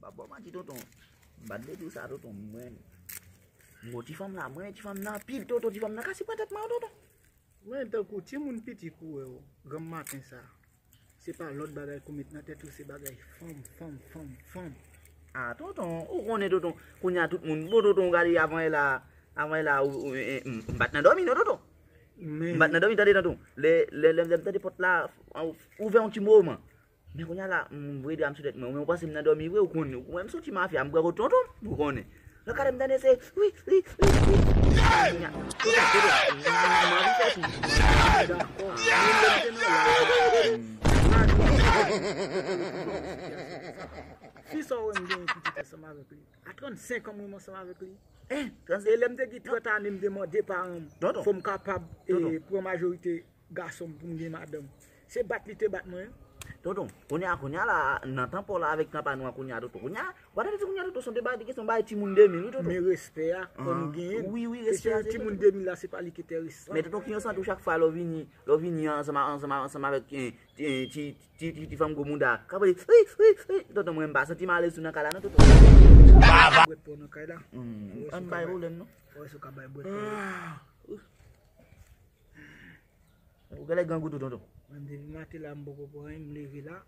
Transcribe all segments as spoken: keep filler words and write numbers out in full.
Pa bò manti, tonton. M pa t vle di w sa, tonton. Mwen, m gon ti fanm la, mwen, ti fanm nan anpil, tonton, ti fanm nan ka si pran tèt mwen, tonton. Mwen, tankou timoun piti kou wè w, granm maten sa. Se pa lòt bagay kou met nan tèt ou, se bagay fanm, fanm, fanm, fanm. Ah, tonton, ou konnen, tonton, kounye a tout moun, bon, tonton, gade avan yè la, avan yè la, ou, ou, eh, eh, m, m pa t nan dòmi, non, tonton. Men m pa t nan dòmi, tande, tonton. Lè, lè, lè, lè m tande pòt la, ouvè yon ti moman. Men kounye a la, m voye dra m sou tèt mwen. Ou menm ou panse m nan dòmi vre, ou konnen. Ou menm sou ti mafya, m pran kot tonton, ou konnen. Nan kade m tande se, wi, wi, wi, wi. Kounye a, kounye a, kounye a, m anvi fè tou. Dakò. Menm lè m te nan laj. Fi sa w wè m genyen pitit ansanm avèk li. A trannsenk an m renmen ansanm avèk li. E lè m te gen trant ane, m te mande paran m, fò m kapab, eh, pran majorite gason m pou m gen madanm. Se bat li te bat mwen. Tonton, kounye a, kounye a la, nan tan pa w la avèk tan pa nou an, kounye a, tonton, kounye a, w pa tande di kounye a, tonton, se yon deba de kesyon, bay timoun de mil, wi, tonton. Men respè a, fò nou genyen l. Wi, wi, respè a, se tonton. Timoun de mil la, se pa li ki tè res. Men tonton, ki yon santi w chak fwa lè w vini, lè w vini ansanm, ansanm, ansanm avèk, eh, ti, ti, ti, ti, ti fanm gwo mouda. K ap rele, wi, wi, wi. Tonton, mwen, m pa santi m alèz tou nan kay la, non, tonton. Baba! Bwèt pa w nan kay la. Hmm, ann pa gen pwoblèm, non. Wè, si w ka bay bwèt pa w. Ou genlè grangou tou, tonton. Mwen, depi maten la, m poko pran anyen, m leve la.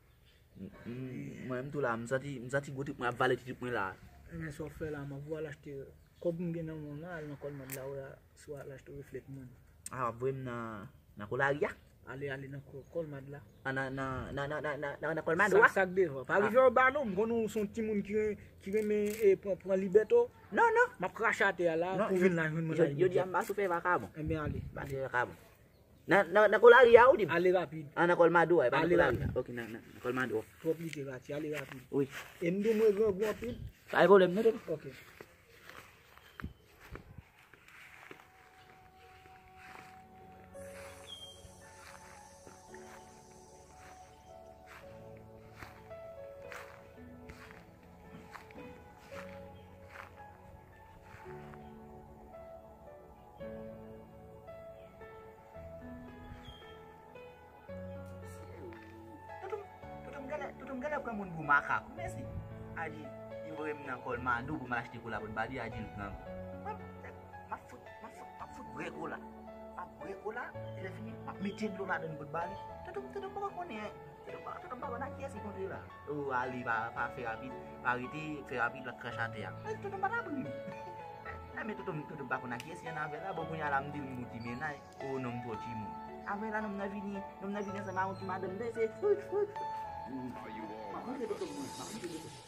M, m, mwen, m tou la, m santi, m santi gwo trip mwen ap vale ti trip mwen la. Ebyen, sa w fè la, m ap voye al achte kòb m gen nan men w lan, al nan Kòlmad la, wè, si w al achte reflèt mwen. A, w ap voye m nan, nan Kolari a? Ale, ale nan Kò-, Kòlmad la. A, nan, nan Kòlmad sa, la? Sa k devan. Pa rive anba non, m konnen w se yon timoun ki ren-, ki renmen, eh, pran, pran libète w. Non, non. M ap krache atè a la, pou w vin la jwenn mwen la. Jodi a m pa sou fè vakabon. Ebyen, ale. M pa sou fè vakabon. Nan, nan, nan Kolari a, ou di m? Ale rapid. A, nan Kòlmado a, e pa nan Kolari a. Ale rapid. Ok, nan, nan, nan Kòlmado a. Twòp literati, ale rapid. Wi. E m di w mwen grangou anpil. Pa gen pwoblèm, non, tonton. Ok. Tonton, tonton, m genlè, tonton, m genlè pran moun pou makak, wi, mèsi. A di, li voye m nan Kòlmado pou m al achte kola pou l ba li, a di l grangou. Mwen, m ap fout, m ap fout, m ap fout bwè kola. M ap bwè kola, e lè fini, m ap mete dlo ladan l pou l ba li. Tonton, tonton, m poko konnen, tonton, pa, tonton, m pa konn ak kiyès li kontre la. O, ale, pa, pa fè rapid, pa rete, fè rapid, l ap krache atè a. Mèsi, tonton, m pa t ap ri. E, men tonton, tonton, m pa konn ak kiyès li annavè la, bon, kounye a la, m di l m gon ti mennaj. O, nonm twò timoun. Apre la, nonm nan vini, nonm nan vini ansanm ak yon ti madanm, men se, m ap montre tonton mwen, m ap montre tonton.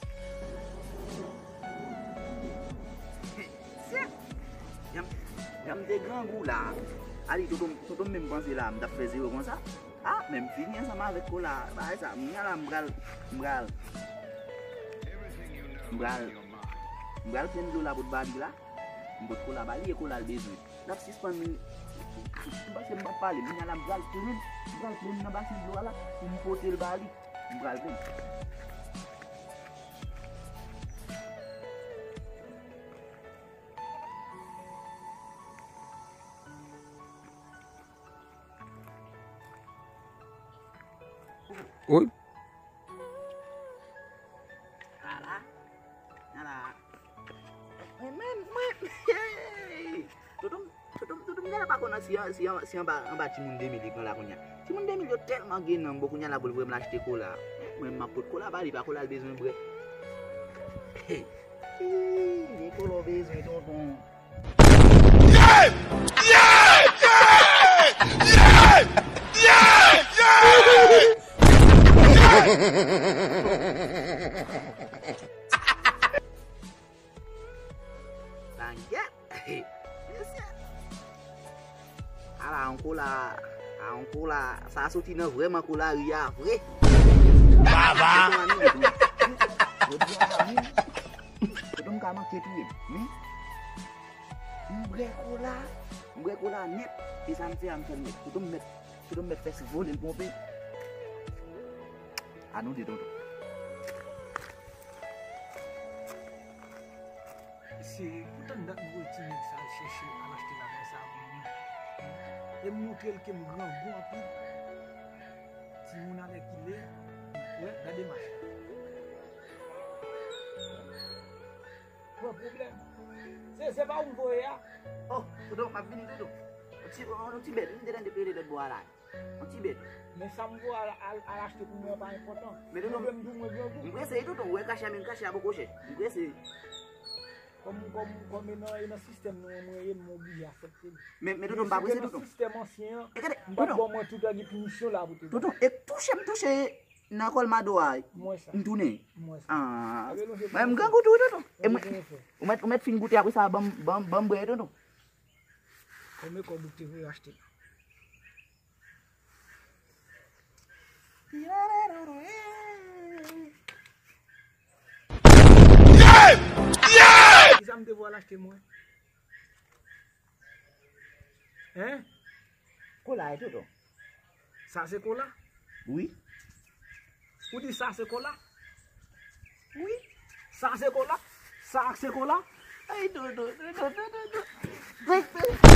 Jan, jan m te grangou la. Ali, tonton, tonton menm panse la, m t ap fè zewo konsa. A, men m fini ansanm avèk kola. Bagay sa, m la, m pral, m pral, m pral, m pral plen dlo la pou t ba li la. M pot kola ba li, e kola l bezwen. L ap sispann, m panse m p ap pale. Kounye a la, m pral pran, m pral pran nan basen dlo a la pou m pote l ba li. M pral pran. Wi. Ala. Ala. Mwen menm, mwen, hey! Tonton, tonton, tonton, m genlè pa konn si, si, si anba, anba timoun de mil li pran la kounye a. Timoun de mil yo tèlman gen nanm, bon, kounye a la pou l voye m l achte kola. Mwen, m ap pot kola ba li, pa kola l bezwen bwè. Hey! Ih, gen kola w bezwen, tonton. Langèt! Mesye! Ala yon kola, a yon kola, sa soti nan vrèman kola ri a vre. Baba! Tonton m ka manke touye m, wi. M bwè kola, m bwè kola nèt, e sa m fè a m fè l nèt. Tonton m mèt, tonton m mèt fè si vole l ponpe. A nou de tonton. Se pou tann dat m voye ti nèg sa al chèche, al achte bagay sa pou mwen. E m montre l ke m grangou anpil. Timoun avèk ki le, wè, gade mach la. Pran pwoblèm. Se, se pa ou m voye a. Oh, Tonton, m ap vini, Tonton. Yon ti, yon ti bèt, m te tande pele lòt bò a la. Yon ti bèt. Men sa m voye al, al, al achte pou mwen pa enpòtan. Men Tonton, Pwoblèm di mwen grangou. M prese, Tonton, ou wè kachè, men kachè a poko chè. M prese. Kòm, kòm, kòm e nan, e nan sistèm nou an mwen ye, m oblije aksepte l. Men, men Tonton, m pa prese, Tonton. Sistèm ansyen an, E gade, m pa t Tonton, ba mwen tout an gen pinisyon la pou te. Tonton, e touche m touche nan kòl mado a, Mwen sa. M tounen. Mwen sa. Ah, Alè lonje mwen m pou grangou tou, Tonton. E mwen mwen, ou mèt, ou mèt fin goute apre sa, ban m, ban m, ban m bwè, Tonton. Konbyen kòb ou te voye achte la? Kisa m te voye al achte mwen? Hein? Kola e, Tonton. Sa se kola? Wi. Ou di sa se kola? Wi. Sa se kola? Sa se kola? Ay, Tonton, Tonton, Tonton, Tonton.